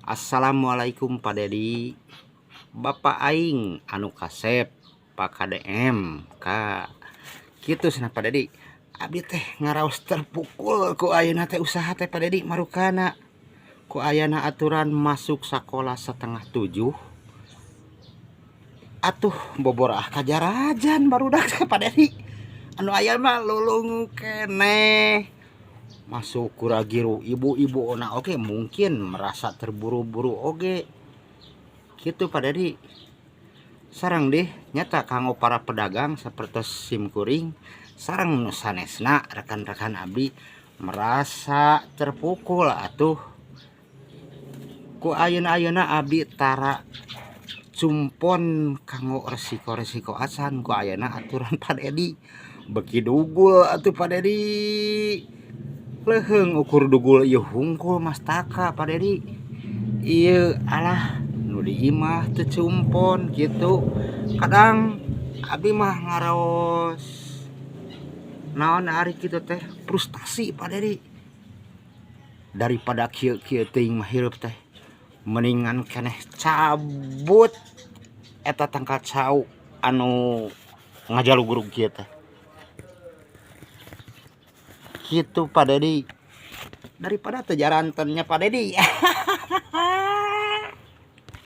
Assalamualaikum, Pak Dedi, Bapak aing anu kasep, Pak KDM ka kitu cenah. Pak Dedi, abdi teh ngaraos terpukul ku ayeuna teh usaha teh, Pak Dedi. Marukana ku ayana aturan masuk sekolah 6.30 atuh, boborah kajarajan barudak teh, Pak Dedi. Anu aya mah lulungu keneh masuk kuragiru ibu-ibu. Nah, oke, mungkin merasa terburu-buru oge gitu, Pak Dedi. Sareng deh nyata kanggo para pedagang seperti sim kuring sareng nu sanesna, rekan-rekan abdi merasa terpukul atuh ku ayeuna-ayeuna. Abdi tara cumpon kanggo resiko-resiko acan ku ayeuna aturan Pak Dedi. Beki dugul atuh, Pak Dedi. Leuheung ukur dugul ieu hungkul mastaka, Pak Dedi. Ieu alah, nu di imah teu cumpon gitu. Kadang abdi mah ngaraos naon ari kitu teh, frustasi, Pak Dedi. Daripada kieu-kieu teuing mah hirup teh, mendingan keneh cabut eta tangkal cau anu ngajalugurug kieu teh kitu, Pak Dedi, daripada teu jarantennya, Pak Dedi.